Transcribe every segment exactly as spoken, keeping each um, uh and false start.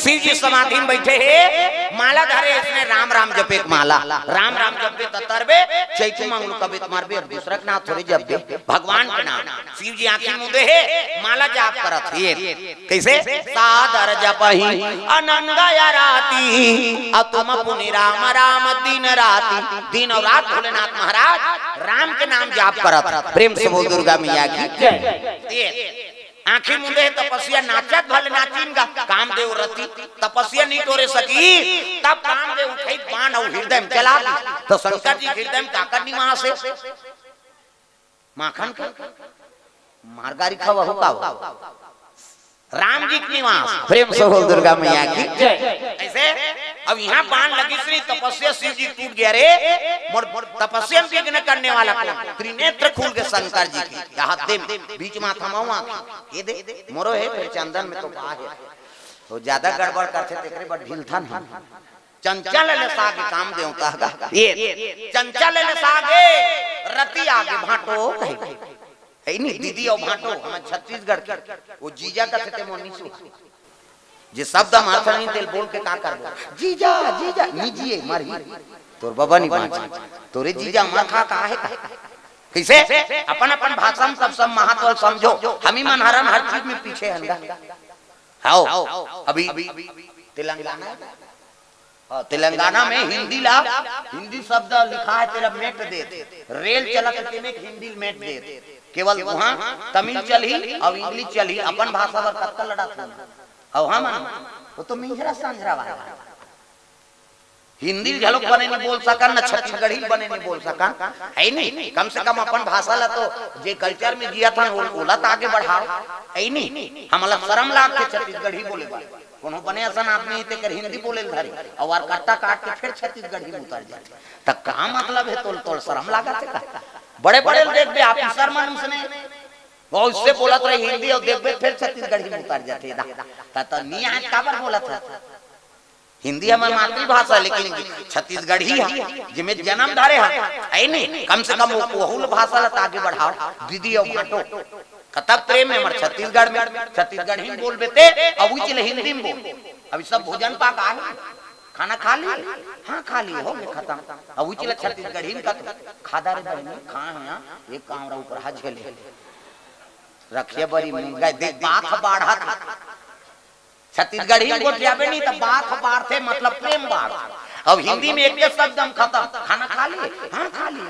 शिव जी समाधि में बैठे हे, माला धरे, इसने राम राम जपे के माला। राम राम जपबे त तरबे, चैती मंगलू कबे त मरबे, अब दूसरा के नाम थोड़े जपबे, भगवान के नाम। शिव जी आंखी मूंदे हे, माला जाप करत हे। कैसे? सादर जपहि अनंग अराती, अतुम पुनि राम राम दिन राती। दिन और रात भोलेनाथ महाराज राम के नाम जाप करत। प्रेम से बोल दुर्गा मैया की जय। ये आंखी मूंदे हे तपस्या, नाचत भले नाचिन गा, कामदेव रति तपस्या नहीं टोरे सकी। तब कामदेव उठई बाण अउ हृदय में चला दी। तो शंकर जी हृदय में काकर निवास हे? माखन के मार गारी खवा हो का हो? राम जी के निवास। प्रेम से बोल दुर्गा मैया की जय। ऐसे अब यहाँ बाण लगी श्री तपस्या, शिव जी टूट गया रे। मोर तपस्या में विघ्न करने वाला कौन? त्रिनेत्र खुल के शंकर जी के। यहाँ दे बीच माथा में आंख। ये दे मोरो हे, फिर चंदन में तो बा हे। वो ज्यादा गड़बड़ करथे तेकरे बर ढीलथन हम। चंचल ले सागे काम देवता गा। ये चंचल ले सागे रति आगे भांटो कहे। है नी, दीदी अउ भांटो, हमर छत्तीसगढ़ के। वो जीजा कथे ते मोर नी सुहा। जे शब्द मारथन नहीं तेल बोल के का करबो? जीजा, जीजा, निजिए मरही। तोर बबा नी बांचे। तोरे जीजा मर खा का हे का? कैसे? अपन अपन भाषा में सब सब महत्व समझो। हम ही मन हरन हर चीज में पीछे हन गा। हाओ, अभी तेलंगाना, हाँ, तेलंगाना में हिंदी ला, हिंदी शब्द लिखा है तेला मेट देत। रेल चलत हे तेमे हिंदी मेट देत। केवल वहाँ तमिल चलही अउ इंग्लिश चलही, अपन भाषा बर कतका लड़त हो। अउ हम, वो तो मिंझरा सांझरा वाला। हिंदी घलोक बने नहीं बोल सकन, न छत्तीसगढ़ी बने नहीं बोल सकन, है नहीं। कम से कम अपन भाषा ला तो, जे कल्चर में जियत हन, वो, ओला तो आगे बढ़ाओ, है नहीं। हमला शर्म लागथे छत्तीसगढ़ी बोले बर। कोनो बने असन आदमी हे तेकर हिंदी बोले ल धरे, अउ आर कट्टा काट के फिर छत्तीसगढ़ी में उतर जाथे। त का मतलब हे? तोल तोल शर्म लागत हे का? बड़े बड़े ल देखबे, ऑफिसर मन उसने, वो उससे बोलत रहे हिंदी, अउ देखबे फिर छत्तीसगढ़ी में उतर जाथे। दा, त, त नी आए काबर बोलत हे? हिंदी हमर मातृभाषा, लेकिन छत्तीसगढ़ी हे, जेमे जन्म धरे हे, है नी? कम से कम वो, वहू ल भाषा ल त आगे बढ़ाओ, दीदी अउ भांटो। कतक प्रेम हे हमर छत्तीसगढ़ में, छत्तीसगढ़ी में बोलबे ते, अउ उचिल हिंदी में बोल। अभी सब भोजन पाक आए, खाना खा लिए? हाँ, खा लिए, हो गए खत्म। अउ उचिल छत्तीसगढ़ी में कत खादा रे बहनी, खा है यहाँ, एक कांवरा ऊपर हाथ झेले। रखिया बरी मुंगा, देख बात बाढ़त हे। छत्तीसगढ़ी में गोठियाबे नहीं त बात बाढ़थे, मतलब प्रेम बाढ़। अब हिंदी में एक शब्द हम खत्म, खाना खा लिए? हाँ, खा लिए।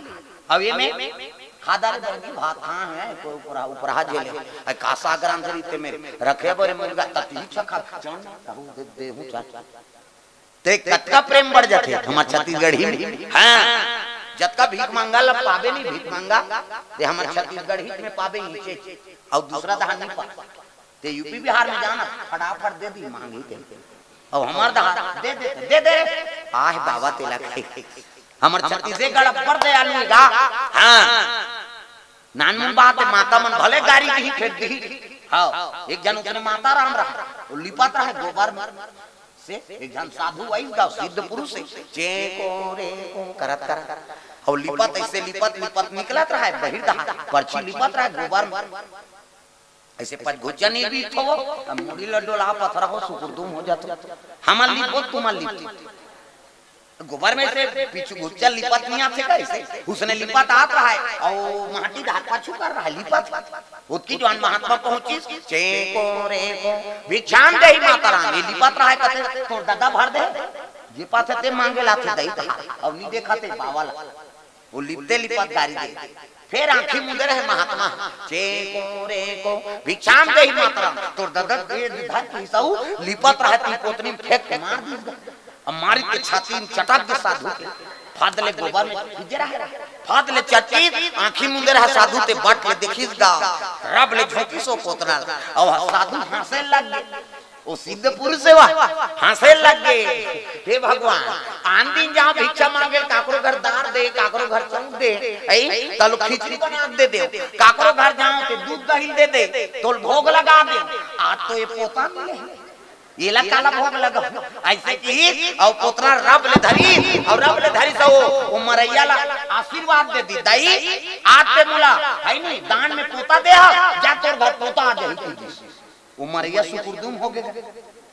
अब ये में खादा रे बहनी भात, हाँ है, कोई ऊपर, ऊपर हाथ झेले। अरे का सागराम से रीते मेरे, रखे बरे मुर्गा, तती छखा, चौन, कहू दे, दे हूँ चाचा। ते कतका प्रेम बढ़ जाथे हमर छत्तीसगढ़ी में। हाँ, जतका भीख मांगा ला पाबे नहीं, भीख मांगा, ते हमर छत्तीसगढ़ी में पाबे ही चीज। अउ दूसरा दहा नहीं पा। ते यूपी बिहार में जाना, फटाफट दे दी, मांगी के। अब हमर दहा दे दे, दे दे। आहे बाबा तेला कहे। हमर छत्तीसगढ़ अब्बड़ दयालु हे गा। हाँ। नानमुन बात हे, माता मन भले गारी कहीं फेंक दी। हाँ, एक जन उसने माता राम रहा, वो लिपत रहे गोबर में। से एक जन साधु आइस गा, सिद्ध पुरुष हे, चे को रे को करत करत। अउ लिपत ऐसे लिपत लिपत निकलत रहे, बहिर दहा, परछी लिपत रहे गोबर में। ऐसे पचगुच्चा नहीं बीत हो, अब मुड़ी ल डोला पथरा हो, सुकुरदुम हो जात हो। हमन लिपो, तुमन लिपो। गोबर में से पीछू गुच्चा लिपत नहीं आथे का ऐसे? उसने लिपत आत रहा है, अउ माटी धार पाछू कर रहा है, लिपत। ओतकी जवान महात्मा पहुंचिस, चे को रे को, भिक्षाम देहि माता राम, ये लिपत रहा है, कथे, तोर ददा भर दे, जे पाथे ते मांगे लाथे दई था, अउ नहीं देखा ते बावल। वो लिपते लिपत गारी दे। फिर आंखी मुंदे रहे महात्मा, चे को रे को, भिक्षाम देहि माता राम, तोर ददा दे धर की सऊ, लिपत रहे ती पोतनी में फेंक के मार दी। अब मारी के छाती में चटक दे साधु के, फाद ले गोबर में खींचे रहे, फाद ले चट्टी, आंखी मुंदे रहा साधु ते बट ले देखिस गा, रब ले झोंकिस ओ पोतना, अउ साधु हंसे लग गे। ओ सिद्ध पुरुष हे वा, हंसे लग गे। हे भगवान, आन दिन जाओ भिक्षा मांगे, काकरो घर दार दे, काकरो घर चाउर दे, ऐ, तलो खिचड़ी बना के दे दे, काकरो घर जाओ ते दूध दही दे दे, तोल भोग लगा दे। आज तो ये पोता मिले हे, येला काला भोग लगा, ऐसे किहिस, अउ पोतना रब ले धरिस, अउ रब ले धरिस, ओ, ओ मरैया ला आशीर्वाद दे दी, दाई, आज ते मोला, है नी, दान में पोता दे हा, जा तोर घर पोता आ जाही, कहि दिस। ओ मरैया सुकुरदुम हो गे।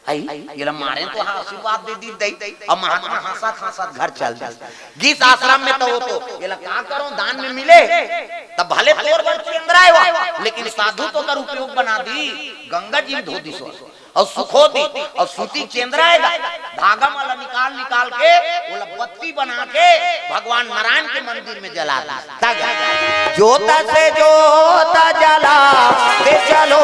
आई, एला मारे तो हा आशीर्वाद दे दी दई। अब महात्मा हंसत हंसत घर चल दिस। गिस आश्रम में तो वो तो, एला का करो, दान में मिले, तब भले तोर बर चेंदरा हे वा, लेकिन साधु तो कर उपयोग बना दी। गंगा जी धो दिस वा। अउ सुखो दी, अउ सूती चेंदरा हे गा, धागा मन ला निकाल निकाल के, ओला बत्ती बना के भगवान नारायण के मंदिर में जला दी। जोत से जोत जलाते चलो,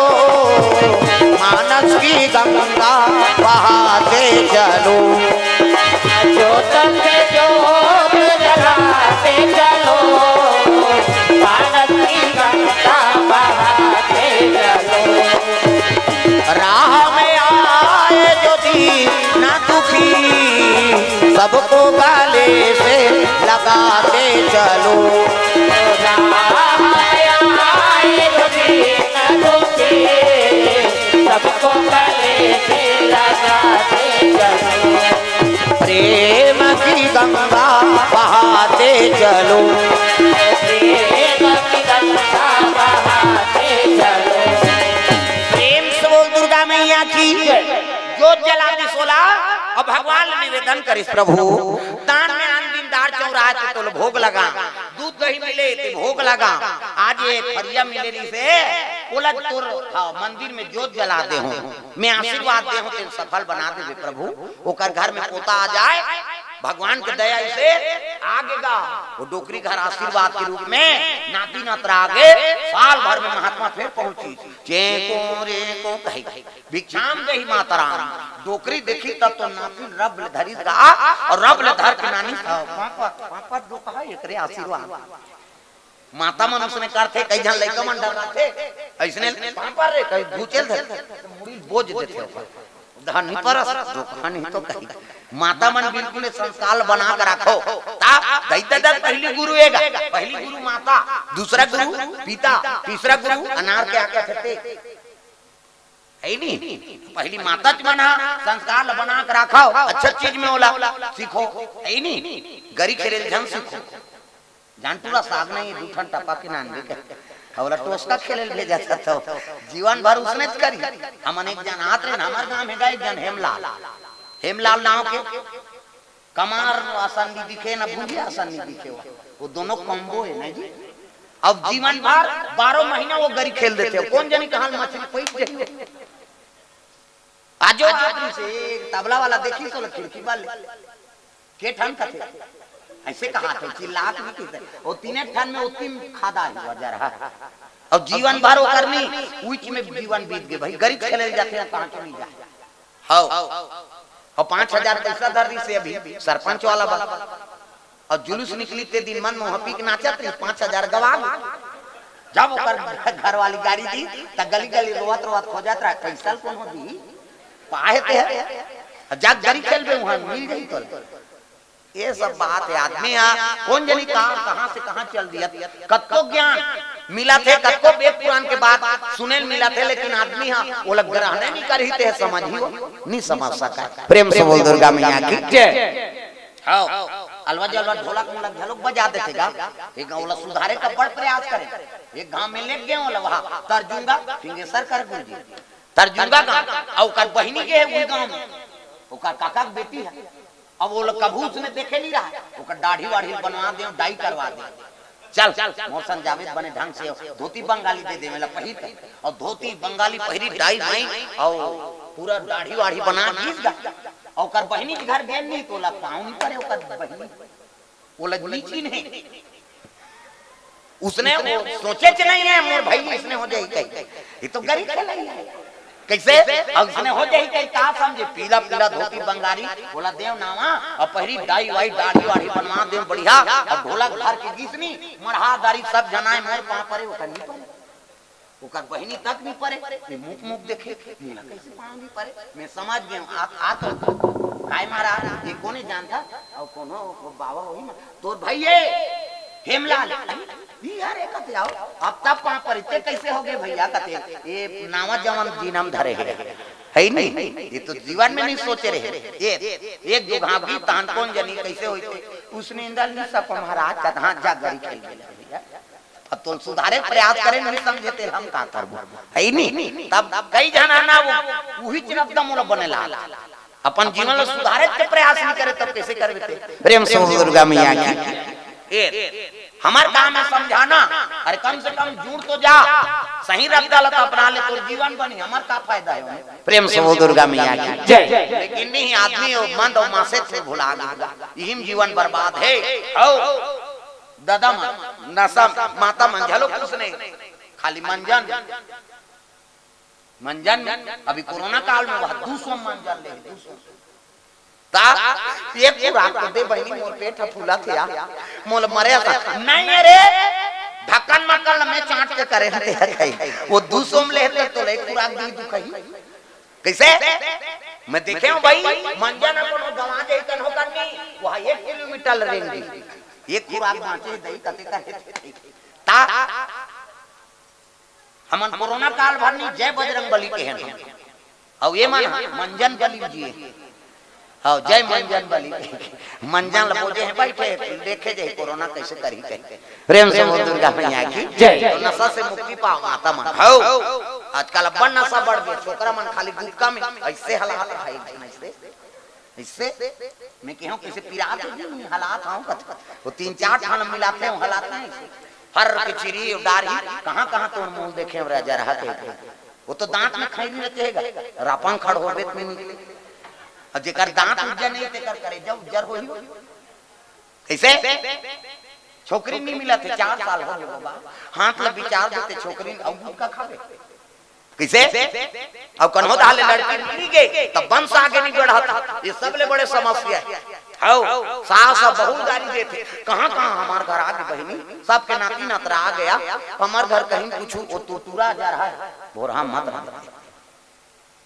मानस की गंगा बहाते चलो। जोत से जोत जलाते चलो, मानस की गंगा बहाते चलो। राह में आए जो दीन दुखी, सबको गले से लगाते चलो। राह में आए जो दीन दुखी, सबको गले से लगाते चलो। प्रेम की गंगा बहाते चलो। प्रेम की गंगा बहाते चलो। प्रेम से बोल दुर्गा मैया की। जोत जला दिस ओला, अउ भगवान ला निवेदन करिस, प्रभु, दान में आन दिन दार चौराहे ते तोला भोग लगा, दूध दही मिले ते भोग लगा, आज ये थरिया मिले रिहिसे, ओला तोर, हाँ, मंदिर में जोत जला दे हूँ, मैं आशीर्वाद दे हूँ, तेला सफल बना देबे प्रभु। ओकर घर में पोता आ जाए, भगवान के दया से आगे गा, वो डोकरी घर आशीर्वाद के रूप में नाती नतरा आगे, साल भर में महात्मा फिर पहुंची। चेंको रेंको कही, भिक्षाम देहि माता राम। डोकरी देखी तब तो नातिन रब ले धरिस गा, अउ रब ले धर के नानी, पापा, पापा डोकहा, एकरे आशीर्वाद। माता मन उसने करथे, कई झन लइका मन डराथे, अइसने पापा रे, कहीं घुचेल धर, मुड़ी बोझ देथे ओकर। धनी परस, डोकहा नहीं तो कही। माता मन बिल्कुल संस्कार बना के रखो। ता, दई ददा पहली गुरु हे गा, पहली गुरु माता, दूसरा गुरु पिता, तीसरा गुरु अनार के आके फेंकते। हे नी? पहली माता जी मन हा संस्कार ल बना के रखो, अच्छा चीज में ओला सीखो। हे नी? गरी खेले ल झन सीखो। जान टूरा साग नहीं, दू ठन टपा के नान दे के। ओला टोसका खेले ल भेजा था तो जीवन भर उसने च करी। हमन एक झन आत रहे, हमर गांव में गा एक झन हेमलाल, हेमलाल नाव के। कमार असन नी दिखे, ना भुंजिया असन नी दिखे। वो, वो दोनों combo हे ना जी। अब जीवन भर बारह महीना वो गरी खेल देथे। कोन जनी कहाँ मछली पैस जाही। आजो आदमी से एक तबला वाला देखिस ओला खिड़की वाले। के ठन कथे। अइसे कहा थे, चिल्ला के नहीं कहते। वो तीने ठन में उतनी खादा ही वजह रहा। अब जीवन भर वो करनी, उइच में जीवन बीत गे भाई। गरी खेले जाथे, कहाँ के नहीं जाए। हव। अउ पाँच हजार पइसा धर रिहिसे अभी, सरपंच वाला बा। अउ जुलूस निकली ते दिन मन मोहा पी के नाचत रही, पाँच हजार गवा गे। जब ओकर घरवाली गारी दी, त गली गली रोवत रोवत खोजत रहा, पइसा ल कोनो दिही? पाहे ते हे। जा गरी खेलबे, उहाँ मिल जाही तोला। ये सब बात हे, आदमी हा कोन जनी का, कहाँ से कहाँ चल दिया। कतको ज्ञान मिलत हे, कतको वेद पुराण के बात सुने ल मिलत हे, लेकिन आदमी हा ओला ग्रहण नहीं करही ते समझही वो नहीं समझ सका। प्रेम से बोल दुर्गा मैया की जय। हव, अलवा जलवा ढोलक मोलक घलोक बजा देथे गा। एक गाँव ला सुधारे का बड़ प्रयास करे। एक गाँव में लेके गे ओला, वहाँ तर्जुंगा, फिंगेसर कर गुरुजी। तर्जुंगा गाँव, अउ ओकर बहिनी के हे उही गाँव में। ओकर काका के बेटी हे। अब वो लोग कभू उसने देखे नहीं रहा, ओकर दाढ़ी वाढ़ी बनवा दे, dye करवा दे। चल, मोर संग जावेद बने ढंग से धोती बंगाली दे दे, मेला पहिर। अउ धोती बंगाली पहिरी, dye माई, अउ पूरा दाढ़ी वाढ़ी बना घिस गा। अउ ओकर बहिनी के घर गेन नहीं, तो ओला पाँव नहीं परे, ओकर बहिनी ओला नहीं चिन्हे। उसने वो सोचे च नहीं हे, मोर भाई इसने हो जाही कही। ये तो गरी खेलई हे। कइसे? अउ इसने हो जाही कही, का समझे? पीला पीला धोती बंगाली, ओला देव नावा, अउ पहिरी dye वाई, दाढ़ी वाढ़ी बनवा देव बढ़िया, अउ ढोलक धर के गीस नी, मड़हा दारी सब झन आए, मोर पाँव परे, ओकर नहीं परे। ओकर बहिनी तक नहीं परे, ये मुख मुख देखे, मोला कइसे पाँव नहीं परे? मैं समझ गेंव, आ, आ तो। काय महाराज, ये कोने जानता? अउ कोनो बाबा होही मा-, तोर भाई हे, हेमलाल। अरे, ई यार, एक कथे आओ, अब तब पाँव परे, ते कइसे हो गे भइया? कथे, ये नावा जवन जीनम धरे हे, हे ही नहीं, ये तो जीवन में नहीं सोचे रहे। ये, एक दो घाव की तहन कोन जनी कइसे होइते, उसने इंदल नहीं सको महाराज, कथा जा गरी खेल गेला भइया। अब तोल सुधारे के प्रयास करे, नहीं समझे, तेल हम का करबो? है ही नहीं। तब कई झन आना वो, उही च रद्दा मोला बने ला। अपन जीवन ला सुधारे के प्रयास नहीं करे, तब कैसे करबे ते? प्रेम से बोल दुर्गा मैया की। ए, हमर काम है समझाना। अरे, कम से कम जुड़ तो जा, सही रद्दा ला तो अपना ले, तोर जीवन बनी, हमर का फायदा है? प्रेम से बोल दुर्गा मैया की। जय। लेकिन नहीं, आदमी वो मंद और मासे से भुला गया, इहिम जीवन बर्बाद है। हो दादा मन, नशा, माता मन झलो कुछ नहीं, खाली मंजन। मंजन में अभी कोरोना काल में वह दू सौ मंजन ले, दू सौ। ता एक खुराक तो दे बहिनी, मोर पेट ह फूला थे यार, मोल मरे था। नहीं रे, ढक्कन मक्कन ल मैं चाट के करे हते है कहीं। वो दू सौ में लेते तो ले खुराक दी दू कहीं। कैसे? मैं देखे हूँ भाई, मंजन अपन गवा जाई तन हो करनी, वहाँ एक किलोमीटर रेंगी। एक खुराक बाँचे दही कते करे। ता हमन कोरोना काल भर नी जय बजरंग बली कहे हन। अउ ये मन मंजन बली जिए। हाँ, जय मंजन बली। मंजन ल बोजे हे, बैठे देखे जाही कोरोना कैसे करही कहे। प्रेम से बोल दुर्गा मैया की जय। तो नशा से मुक्ति पाओ माता मन। हौ, आजकल अब्बड़ नशा बढ़ गए, छोकरा मन खाली गुटखा में ऐसे हलात रहा, एक झन ऐसे, ऐसे। मैं कहूँ कैसे पिरात ही नहीं, हलात हूँ कत। वो तीन चार ठान मिलाते हैं, हलात नहीं ऐसे। हर के चिरी डारी, कहाँ कहाँ तोड़ मुँह देखे राजा रहा के। वो तो दांत में खैनी रचेगा, रापन खड़ होबे त नहीं निकले। अब जेकर दांत उज्जर नहीं, तेकर करेजा उज्जर होही। कैसे? छोकरी नहीं मिलत हे, चार साल हो गए बाबा। हाथ ल विचार देते, छोकरी अउ गुटखा खावे। कैसे? अउ कन्हो दाले लड़की मिली गई, तब वंश आगे नहीं बढ़त। ये सबले बड़े समस्या है। हौ, सास अब बहुत गारी देते, कहाँ कहाँ हमार घर आ गई बहिनी, सबके नाती नतरा आ गया, हमार घर कहीं कुछ वो तुरतुरा जा रहा है, भोरहा मत रहा।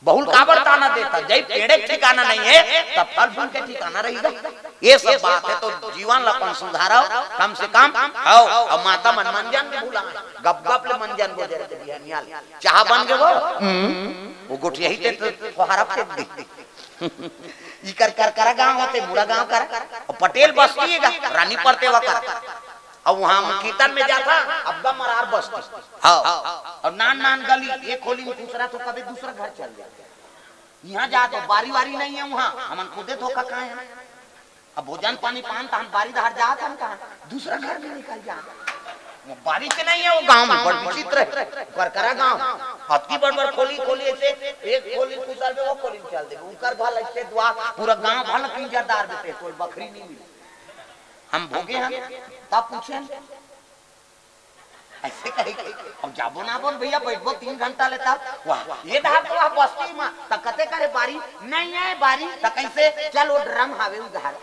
बहुल काबर ताना देता, जब पेड़े के ठिकाना नहीं है, तब फल फूल के ठिकाना रहेगा। ये सब बात है, तो जीवन ला अपन सुधारो, कम से कम। हौ, अब माता मन मंजन के भुला, गप गप ले मंजन बोजे रहते बिहनिया ले। चाह बन गए वो? हम्म। वो गोठियाही ते तो फुहारा फेंक दी। इकर करकरा गांव होते, मुड़ा गांव कर, और पटेल बस्ती है गा, रानी परतेवा कर। अब वहां हम कीर्तन में जाता, अब्बा मरार बस्ती। हाँ। और नान नान गली, एक खोली में दूसरा तो कभी दूसरा घर चल जाता। यहाँ जा तो बारी वारी नहीं है, वहाँ हमन खुदे धोखा खाए हैं। अब भोजन पानी पान त हम बारी धार जात हन कहाँ, दूसरा घर में निकल जा। वो बारी के नहीं है, वो गांव में बड़ विचित्र है, करकरा गांव। अतकी बड़ बड़ खोली, खोली ऐसे, एक खोली कुशल में वो खोली में चल दे, उनकर भल ऐसे दुआ, पूरा गांव भल पिंजरदार देते, कोई बखरी नहीं मिले। हम भोगे हन, तब पूछे हन, ऐसे कहे के, अब जाबो ना बोल भैया, बैठबो तीन घंटा ले तब। वाह, ये धार तो वह बस्ती में, त कते करे बारी, नहीं है बारी, त कैसे, चल वो ड्रम हावे उधार।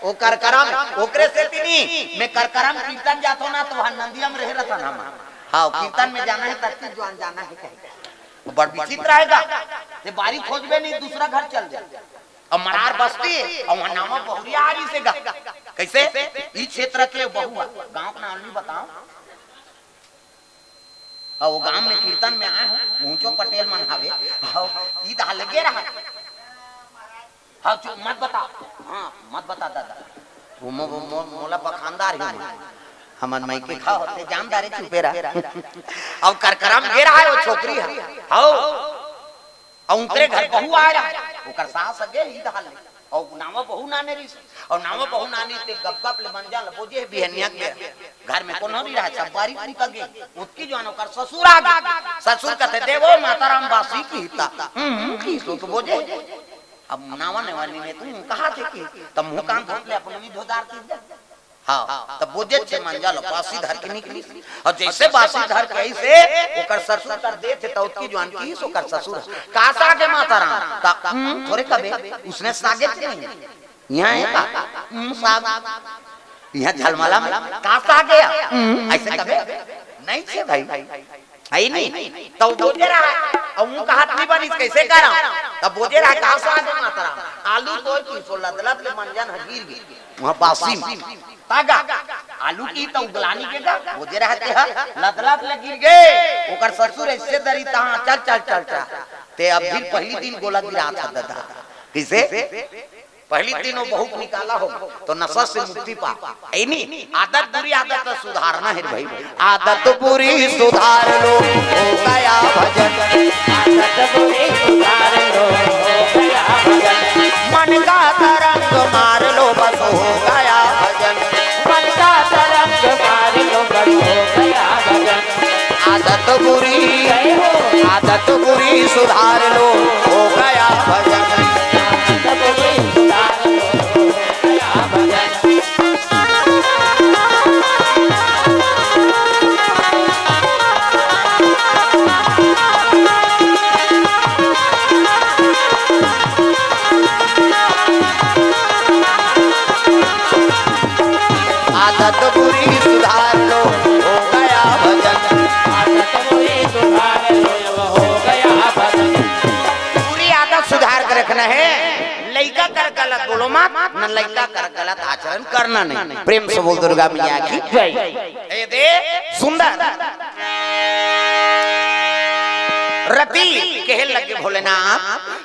ओ करकरम, ओकरे से तिनी, मैं करकरम कीर्तन जातो ना, तो वहाँ नंदिया में रहे रहता ना हम। हाँ, कीर्तन में जाना है, तत्ती ज्वान जाना है कहे। वो बड़ विचित्र आएगा, ये बारी खोजबे नहीं, दूसरा घर चल दे। अब मरार बस्ती, और वहाँ नामा बहुरिया आ रही से गा। कैसे? ई क्षेत्र के बहुआ, गांव का नाम नहीं बताओ। और वो गांव में कीर्तन में आए हो, ऊंचो पटेल मन हवे, और ई त अलगे रहा। हाँ, चुप, मत बता। हाँ, मत बता दादा। वो मो-, वो मो-, मोला बखानदार ही नहीं। हमन मई के खाओ, ते जानदारे चुपे रहा। अब करकरम गे रहा है वो छोकरी है। हाओ। अउ उनकरे घर बहू आए रहा, ओकर सास अगे ही धार ले। अउ नावा बहू नाने रहिस। अउ नावा बहू नानी ते गप गप ले मंजन ल बोजे बिहनिया के। घर में कोनो नहीं रहा, सब बारी निकल गए। उतकी जुआन ओकर ससुर आ गए। ससुर कहते, "देवो माता राम बासी की हिता।" हम्म, की सो तो बोजे। अब नावा नेवानी में तू कहा थे कि, तब मुंह कान धोत ले, अपने नहीं धोदार की जा। हाँ, तब बोजे छे मंजन ल बासी धर के निकली। और जैसे बासी धर के ऐसे ओकर ससुर कर दे थे, तो उतकी जुआन की सो ओकर ससुर। का सागे माता राम? का, हम्म, थोरे कबे, उसने सागे थे नहीं। यहाँ है का? हम्म, साग। यहाँ झलमला में का सागे? हम्म, ऐसे कबे? नहीं छे भाई। है नहीं? तो बोजे रहा, अब वो कहा नहीं बनी, कैसे करा? तब बोजे रहा, का सागे माता राम? आलू तो की सो लदलद ले मंजन ह गिर गई। वहाँ बासी में। तागा, आलू की तो उगलानी के गा, बोजे रहते हैं, लदलद ले गिर गए। ओकर ससुर ऐसे दरी तहाँ, "चल, चल, चल, चल।" ते अब फिर पहली दिन गोला गिरा था दादा। किसे? पहली तीनों बहुत निकाला हो तो नशा से मुक्ति पा। ऐ नी, आदत बुरी आदत तो सुधारना है भाई। आदत बुरी सुधार लो, हो गया भजन। आदत बुरी सुधार लो, हो गया भजन। मन का तरंग मार लो, बस हो गया भजन। मन का तरंग मार लो, बस हो गया भजन। आदत बुरी, जय हो। आदत बुरी सुधार लो, हो गया भजन। आदत बुरी सुधार लो, हो गया भजन। आदत बुरी सुधार लो, हो गया भजन। आदत बुरी सुधार लो, अब हो गया भजन। बुरी आदत सुधार के रखना है। लइका कर गलत बोलो मत, न लइका कर गलत आचरण करना नहीं। प्रेम से बोल दुर्गा मैया की। जय। ए दे सुंदर। रति कहे लगे भोलेनाथ,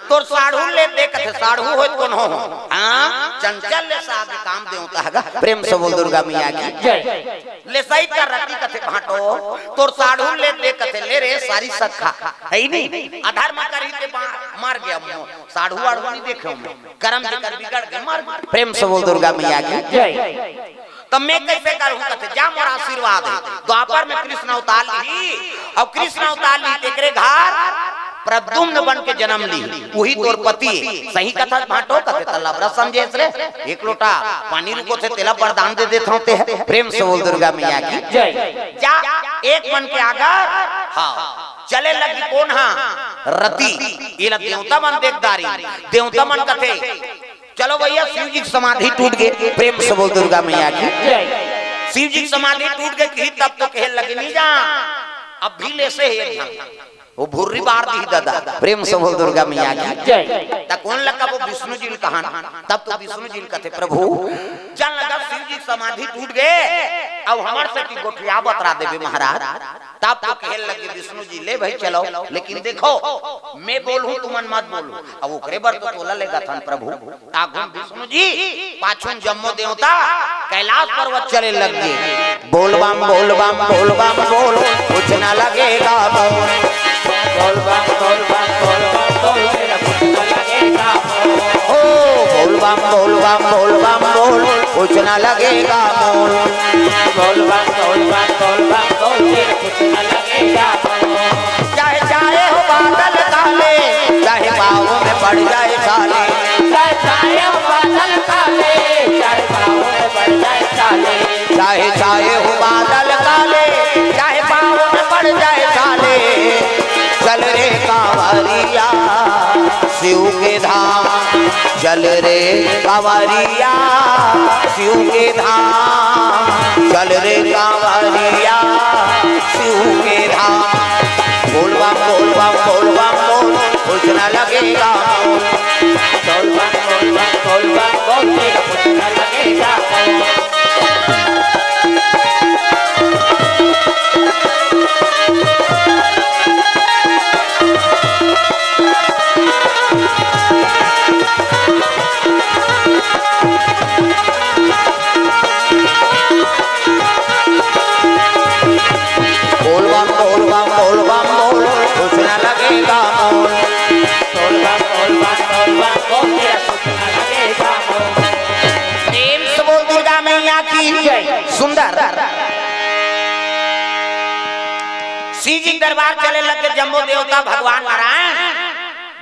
तोर साढ़ू ले दे कथे, साढ़ू होय कोनो हो। हाँ, चंचल ले साग काम देवता हगा। प्रेम से बोल दुर्गा मैया की। जय। ले सही कर रति कथे भांटो, तोर साढ़ू ले दे कथे, ले रे सारी सखा। है ही नहीं। अधर्म करही ते बा-, मार गया मो। साढ़ू आढ़ू नहीं देखे हूँ मैं। करम जेकर बिगड़ के मर। प्रेम से बोल दुर्गा मैया की। जय। तब मैं कैसे करूं? कथे, जा मोर आशीर्वाद है। द्वापर में कृष्ण अवतार ली, और कृष्ण अवतार ली तेकरे घर प्रद्युम्न बन के जन्म ली, वही तोर पति है। सही कथा भांटो कथे, तल्ला बड़ा समझे रे, एक लोटा पानी रुको थे, तेला वरदान दे देता हूं ते है। प्रेम से बोल दुर्गा मैया की। जय। जा एक मन के आगर, हाँ, चले लगी कौन हा? रति। ये ला देवता मन देखदारी, देवता मन कथे, चलो भैया, शिव जी की समाधि टूट गई। प्रेम से बोल दुर्गा मैया की। जय। शिव जी की समाधि टूट गई कि तब तो कहे लगे नहीं जा, अब भी ले से है एक झन। वो भुर्री बार दी दादा। प्रेम से बोल दुर्गा मैया की। जय। त कौन लगा वो विष्णु जी ल कहान, तब तो विष्णु जी ल कथे, प्रभु, चल लगा शिव जी की समाधि टूट गए, अब हमार से की गोठिया बतरा देवे महाराज। तब तो कहे लगे विष्णु जी, ले भाई चलो, लेकिन देखो मैं बोलूं तुमन मत बोलो। अब ओकरे बर तो तोला लेगा थन प्रभु। आगुन विष्णु जी, पाछुन जम्मो देवता कैलाश पर्वत चले लग गए। बोल बम, बोल बम, बोल बम, बोल, कुछ ना लगेगा मोल। बोल बम, बोल बम, बोल बम, बोल, तेरा कुछ ना लगेगा मोल। ओ, बोल बम, बोल बम, बोल बम, बोल, कुछ ना लगेगा मोल। बोल बम, बोल बम, बोल बम, बोल, तेरा कुछ ना लगेगा मोल। चाहे छाए हो बादल काले, चाहे पाँव में पड़ जाए छाले। चाहे छाए हो बादल काले, चाहे पाँव में पड़ जाए छाले। चाहे छाए हो बादल काले, चाहे पाँव में पड़ जाए छाले। चल रे कांवरिया शिव के धाम, चल रे कांवरिया शिव के धाम, चल रे कांवरिया शिव के धाम। बोल बम, बोल बम, बोल बम, बोल, कुछ ना लगेगा मोल। बोल बम, बोल बम, बोल बम, बोल, तेरा कुछ ना लगेगा मोल। बोल बम, बोल बम, बोल बम, बोल, कुछ ना लगेगा मोल। बोल बम, बोल बम, बोल बम, बोल, तेरा कुछ ना लगेगा मोल। प्रेम से बोल दुर्गा मैया की जय। सुंदर। शिव जी के दरबार चले लगे जम्मो देवता भगवान नारायण।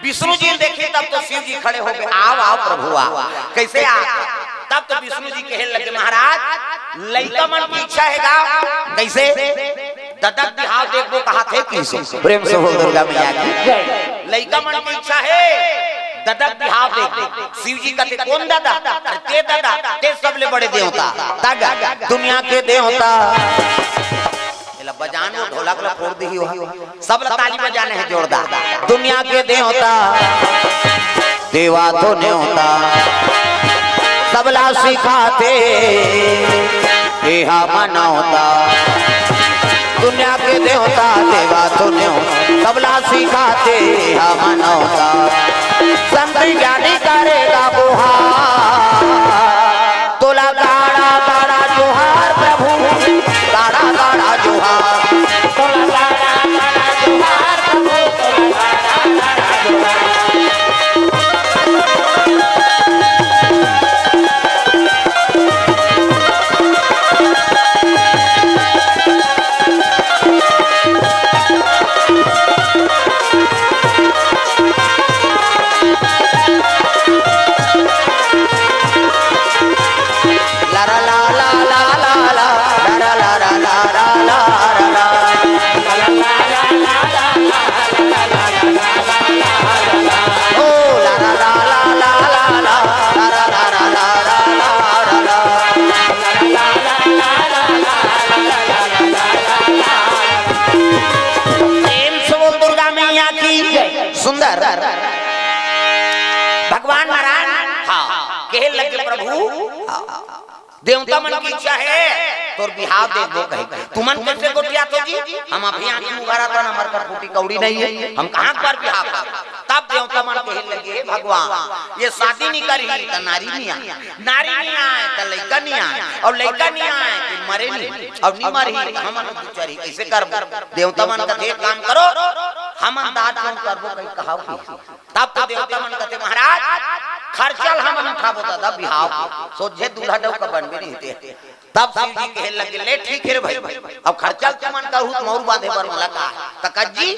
विष्णु जी देखे तब तो शिव जी खड़े हो गए, आओ, आओ प्रभु, आओ। कैसे आ? तब तो विष्णु जी कहे लगे, महाराज, लइका मन की इच्छा है गा? कैसे? ददक बिहाव देखबो कहा थे किसे? प्रेम से बोल दुर्गा मैया की। लइका मन की इच्छा है, ददक बिहाव देखबो। शिव जी कहते, कौन दादा? अरे ते दादा, ते सबले बड़े देवता। तग दुनिया के देवता। एला बजान वो ढोलक ला फोड़ दी हो। सब ला ताली बजाने हैं जोरदार। दुनिया के देवता, देवा तो न्योता, सबला सिखाते, एहा मनौता। दुनिया के देवता, देवा तो न्योता, सबला सिखाते, एहा मनौता। संत ज्ञानी करेगा गुहा, प्रभु, देवता मन के इच्छा हे, तोर बिहाव देखबो कहे। तुमन कइसे गोठियाथो जी? हम अभी आँखी उघारत हन, हमर कर फूटी कौड़ी नहीं हे, हम कहाँ कर बिहाव करबो? तब देवता मन कहे लगे, "हे भगवान, ये शादी नहीं करही त नारी नहीं आए, नारी नहीं आए त लइका नहीं आए, अउ लइका नहीं आए त मरे नहीं, अउ नहीं मरही त हमन गुजरही, कइसे करबो?" देवता मन कथे, "एक काम करो, हमन दान पुण्य करबो, कहीं कहाव की।" तब तो देवता मन कथे, "महाराज, खर्चा ल हमन उठाबो दादा, बिहाव सोझे दूल्हा डउका बनबे नहीं होते।" तब शिव जी कहे लगे, "ले ठीक हे रे भाई, अब खर्चा ल तुमन करहू त मउर बांधे बर मोला का?" त कज्जी,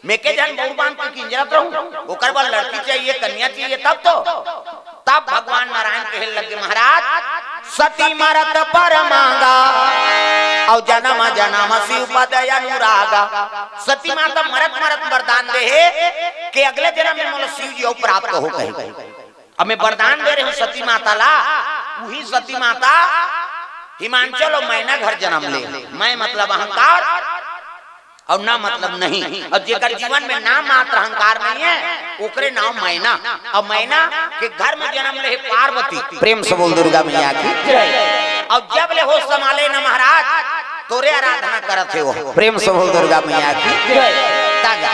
"मैं के झन मउर बांध के किंजरत रहूं, ओकर बर लड़की चाहिए, कन्या चाहिए तब तो।" तब भगवान नारायण कहे लगे, "महाराज, सती मरत बर मांगा, अउ जनम जनम शिव पद अनुरागा।" सती माता मरत मरत वरदान दे हे कि अगले जनम में मोला शिव जी अउ प्राप्त हो कहे। अब मैं वरदान दे रहे हूँ सती माता ला, उही सती माता हिमांचल अउ मैना घर जनम ले। मैं मतलब अहंकार, अउ ना मतलब नहीं। अउ जेकर जीवन में ना मात्र अहंकार नहीं हे, ओकरे नाम मैना। अउ मैना के घर में जनम ले हे पार्वती। प्रेम से बोल दुर्गा मैया की जय। अउ जब ले होश संभाले ना महाराज, तोरे आराधना करत हे वो। प्रेम से बोल दुर्गा मैया की जय। ताजा।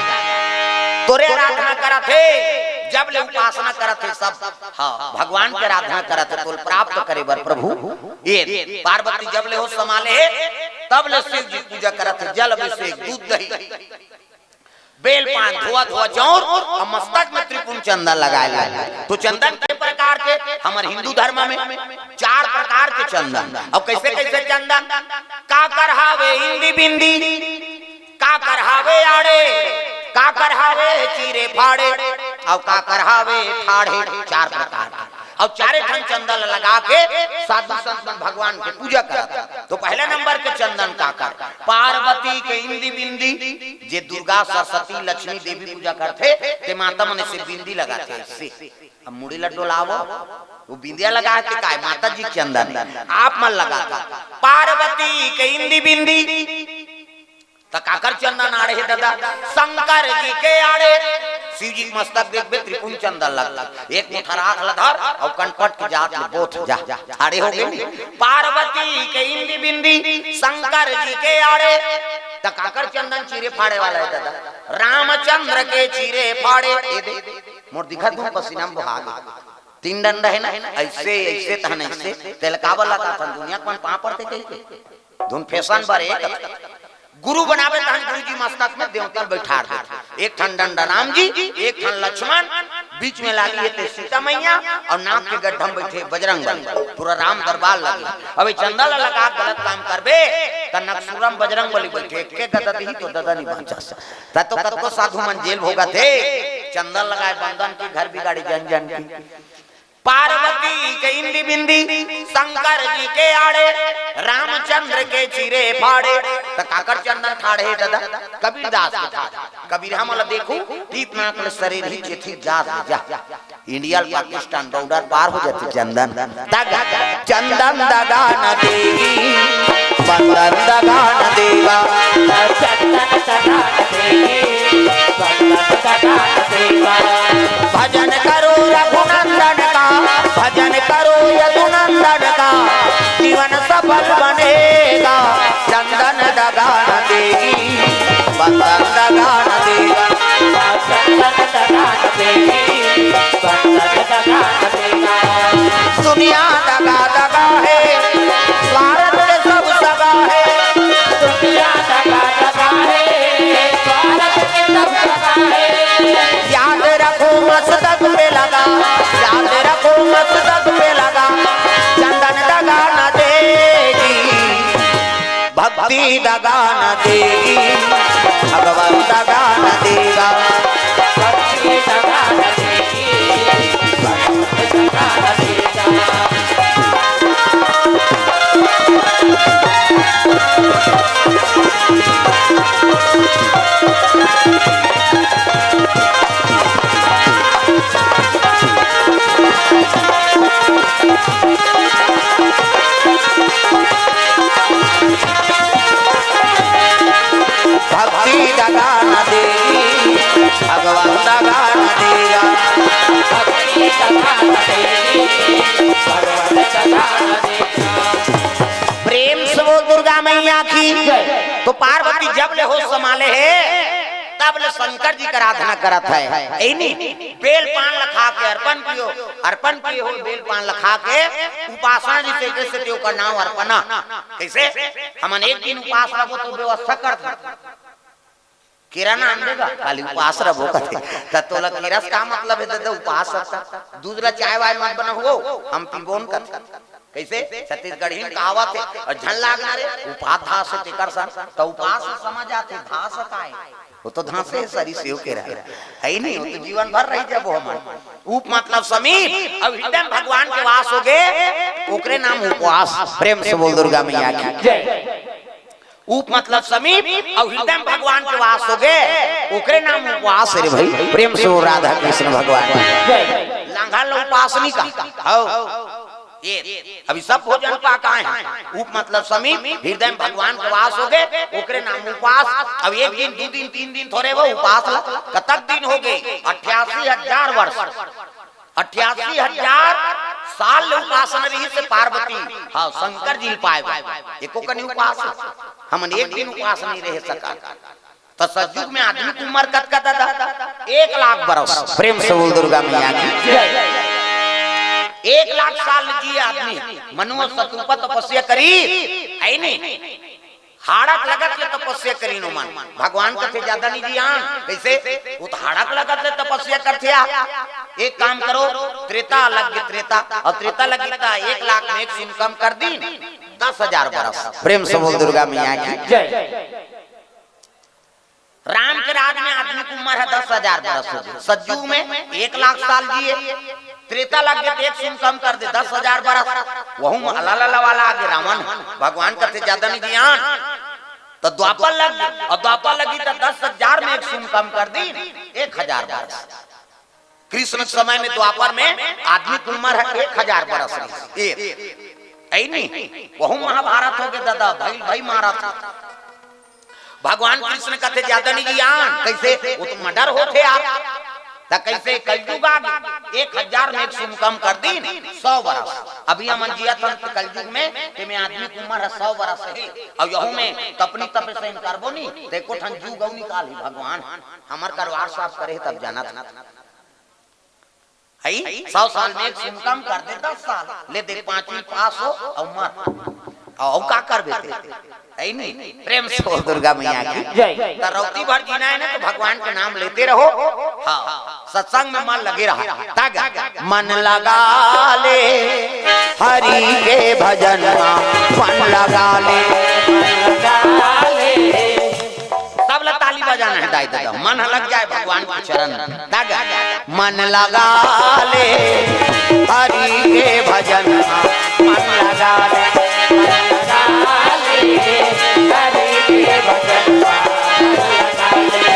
तोरे आराधना करत हे, जब ले उपासना करत हे सब। हाँ, भगवान के आराधना करत हे, तोल प्राप्त करे बर प्रभु। ये पार्वती जब ले होश संभाले हे, तब ले शिव जी पूजा करत हे, जल अभिषेक, दूध दही, बेल पान, धोआ धोआ चाउर अउ मस्तक में त्रिपुंड चंदन लगाए लगे। तो चंदन के प्रकार के, हमर हिंदू धर्म में चार प्रकार के चंदन। अउ कइसे कइसे चंदन? काकर हावे इंदी बिंदी, काकर हावे आड़े, काकर हावे चीरे फाड़े, अउ काकर हावे ठाढ़े, चार प्रकार के। अउ चारे ठन चंदन लगा के साधु संत मन भगवान के पूजा करत। तो पहले नंबर के चंदन काकर, पार्वती के इंदी बिंदी, जे दुर्गा, सरस्वती, लक्ष्मी देवी पूजा करथे, ते माता मन से बिंदी लगाथे, से। अब मुड़ी ला डोलावो, वो बिंदिया लगाथे काय? माता जी के चंदन। आप मन लगाथा। पार्वती के इंदी बिंदी, त काकर चंदन आड़े हे दादा? शंकर जी के आड़े। शिव जी के मस्तक देखबे, त्रिपुंड चंदन लगथे। एक मुठा राख ल धर अउ कनपट के जात ले बोथ जा, आड़े हो गे। पार्वती के इंदी बिंदी, शंकर जी के आड़े। त काकर चंदन चीरे फाड़े वाला हे दादा? रामचंद्र के चीरे फाड़े। ए दे, मोर दिखत हूँ, पसीना में बोहा गे। तीन डंडा हे ना, अइसे, अइसे तहन अइसे, तेल काबर लगाथन? दुनिया के मन पाँव पड़थे कहिके। धुन फैशन बर एक गुरु बनावे तहन गुरु जी मस्तक में देवता ल बैठार देथे। एक ठन डंडा राम जी, एक ठन लक्ष्मण, बीच में लाली हे ते सीता मैया, अउ नाक के गड्ढा में बैठे बजरंग बली। पूरा राम दरबार लगे। अब ये चंदा ला लगा के गलत काम करबे, त नकसुरम बजरंग बली बैठे, के गदा दिही तो ददा नहीं बांचस। त तो कतको साधु मन जेल भोगत हे, चंदा लगाए बंदन के घर बिगाड़े जन जन के। पार्वती के इंदी बिंदी, शंकर जी के आड़े, रामचंद्र के चीरे फाड़े। त काकर चंदन ठाढ़े हे दादा? कबीरदास के ठाढ़े। कबीर हमला देखू, टीप नाक ले शरीर ही चेथी जात ले जा। इंडिया ल पाकिस्तान बॉर्डर पार हो जाथे चंदन। दगा, चंदन दगा न देगी, बंदन दगा न देगा। चंदन दगा न देगी, बंदन दगा न देगा। भजन करो रघुनंदन का, भजन करो यदुनंदन का, जीवन सफल बनेगा। चंदन दगा न देगी, बंदन दगा न देगा। चंदन दगा न देगी, बंदन दगा न देगा। दुनिया दगा दगा हे, स्वार्थ के सब सगा हे। दुनिया दगा दगा हे, स्वार्थ के सब सगा हे। याद रखो मस्तक पे लगा, याद रखो मस्तक पे लगा। चंदन दगा न देगी, भक्ति दगा न देगी, भगवान दगा न देगा। भक्ति दगा न देगी, भगवान दगा न देगा। भक्ति दगा न देगी, तो पार्वती जब ले होश संभाले हे, तब ले शंकर जी के आराधना करत हे। एनी बेल पान ल खा के अर्पण कियो, अर्पण किए हो बेल पान ल खा के उपासना जी से, कैसे ते ओकर नाम अर्पणा। कैसे? हमन एक दिन उपास रहो तो व्यवस्था कर दे। किराना आन देगा, खाली उपास रहो कहते। त तोला किरस का मतलब हे, त उपास रहता। दूध ला चाय वाय मत बना हो, हम पीबोन करते। कैसे? छत्तीसगढ़ी में कहावत हे, "अउ झन लाग ना रे, उपास धास हे तेकर सन।" त उपास समझ आथे, धास का हे? वो तो धांसे हे, सरी सेव के रहे। हे नहीं, वो तो जीवन भर रही जब वो हमन। उप मतलब समीप, अउ हृदय में भगवान के वास होगे, ओकरे नाम उपवास। प्रेम से बोल दुर्गा मैया की। जय। उप मतलब समीप, अउ हृदय में भगवान के वास होगे, ओकरे नाम उपवास हे रे भाई। प्रेम से बोल राधा कृष्ण भगवान की। जय। लांघा लो उपास नहीं का। हौ। ये, अभी सब भोजन पा के आए हैं। उप मतलब समीप, हृदय में भगवान के वास होगे, ओकरे नाम उपास। अब एक दिन, दू दिन, तीन दिन थोरे वो उपास ला, कतक दिन होगे? अट्ठासी हजार वर्ष, अट्ठासी हजार साल ले उपास में रही से पार्वती, हाँ, शंकर जी पाए बा। एको कनी उपास, हमन एक दिन उपास नहीं रह सका। त सतयुग में आदमी के उम्र कतका दादा? एक लाख बरस। प्रेम से बोल दुर्गा मैया की। एक लाख साल जिए आदमी। मनु अउ शतरूपा तपस्या करी, हे नहीं? हाड़क लगत ले तपस्या करी नो मन। भगवान कथे ज्यादा नहीं जियान। कैसे? वो तो हाड़क लगत ले तपस्या करथे आ। एक काम करो, त्रेता लग गे, त्रेता, अउ त्रेता लग गे त एक लाख में एक सुन कम कर दीन, दस हजार बरस। प्रेम से बोल दुर्गा मैया की। जय। राम के राज में आदमी के उम्र हे दस हजार बरस होगे। सतयुग में एक लाख साल जिए, त्रेता लग गे त एक सुन कम कर दे, दस हजार बरस। वहू में अलाला वाला आगे रावण, भगवान कथे ज्यादा नहीं जियान। त द्वापर लग गे, अउ द्वापर लगी त दस हजार में एक सुन कम कर दीन, एक हजार बरस। कृष्ण के समय में द्वापर में आदमी के उम्र हे एक हजार बरस रहिस। एक, हे नहीं? वहू महाभारत होगे दादा, भइल भई मारत। भगवान कृष्ण कथे ज्यादा नहीं जियान। कैसे? वो तो मर्डर होथे यार। त कैसे? कलयुग आ गे, एक हजार में एक सुन कम कर दीन, सौ बरस। अभी हमन जियत हन त कलयुग में, तेमे आदमी के उम्र हे सौ बरस हे। अउ यहू में तपनी तपे से करबो नहीं, त एको ठन जुग अउ निकालही भगवान। हमर करवार साफ करे हे तब जानत हे। सौ साल में एक सुन कम कर दे, दस साल। ले दे, पांचवी पास हो अउ मर। अउ का करबे ते? हे नहीं? प्रेम से बोल दुर्गा मैया की। जय। त रौती भर जीना हे ना, त भगवान के नाम लेते रहो। हाँ, सत्संग में मन लगे रहा। तागा मन लगा ले, हरि के भजन मा मन लगा ले। सब ला ताली बजाना हे दाई दादा, मन ह लग जाए भगवान के चरण। तागा मन लगा ले, हरि के भजन मा मन लगा ले। मन लगा ले, हरि के भजन मा मन लगा ले।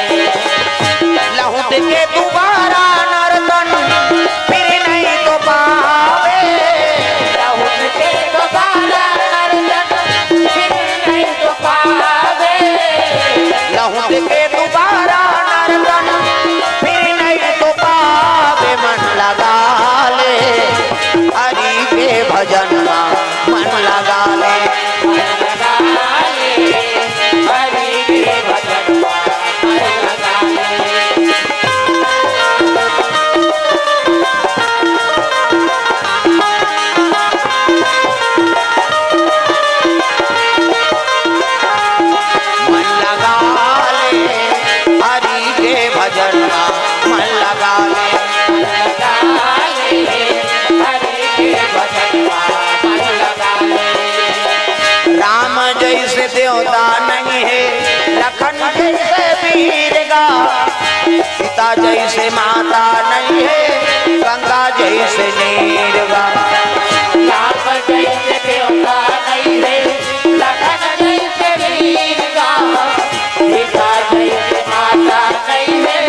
लहुट के दोबारा नर्तन फिर नहीं तो पावे। लहुट के दोबारा नर्तन फिर नहीं तो पावे। लहुट के दोबारा नर्तन फिर नहीं तो पावे। मन लगा ले, हरि के भजन मा मन लगा ले। मन लगा ले, हरि के भजन मा मन लगा ले। मन लगा ले, हरि के भजन मा मन लगा ले। मन लगा ले, हरि के भजन मा मन लगा ले। राम जैसे देवता नहीं हे, लखन जैसे वीर गा, सीता जैसे माता नहीं हे, गंगा जैसे नीर गा। राम जैसे देवता नहीं हे, लखन जैसे वीर गा, सीता जैसे माता नहीं हे,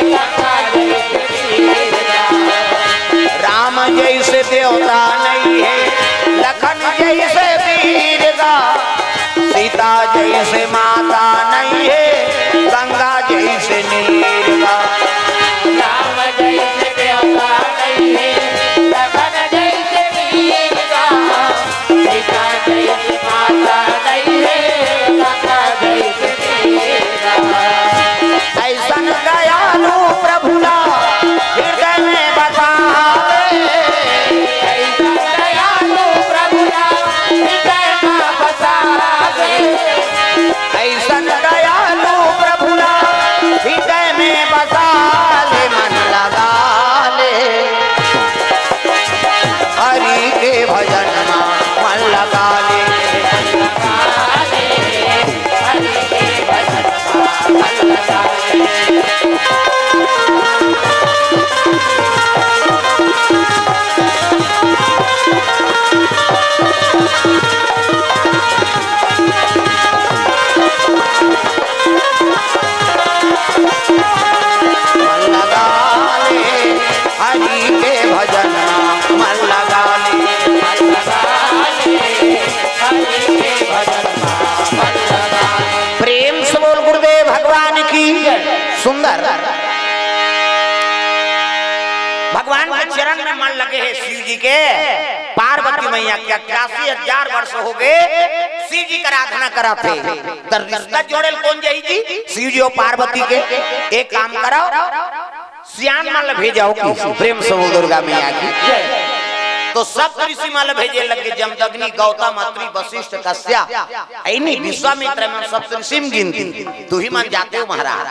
गंगा जैसे नीर गा। राम जैसे देवता नहीं हे, लखन जैसे वीर गा, सीता जैसे माता नहीं हे, गंगा जैसे नीर गा। राम जैसे देवता नहीं हे, लखन जैसे वीर गा, सीता जैसे माता नहीं हे, गंगा जैसे के भजन मा मन लगा ले। प्रेम से बोल गुरुदेव भगवान की। सुंदर। भगवान के चरण में मन लगे हे शिव जी के। पार्वती मैया के इक्यासी हजार वर्ष हो गए, शिव जी के आराधना करत हे। त रिश्ता जोड़े ल कोन जाही जी? शिव जी अउ पार्वती के। एक काम करो, सियान मन ल भेजो कि प्रेम से बोल दुर्गा मैया की। तो सप्त ऋषि मन ल भेजे लगे, जमदग्नि, गौतम, अत्रि, वशिष्ठ, कश्यप, अइनी विश्वामित्र मन सप्त ऋषि म गिनती। तुही मन जाते हो महाराज।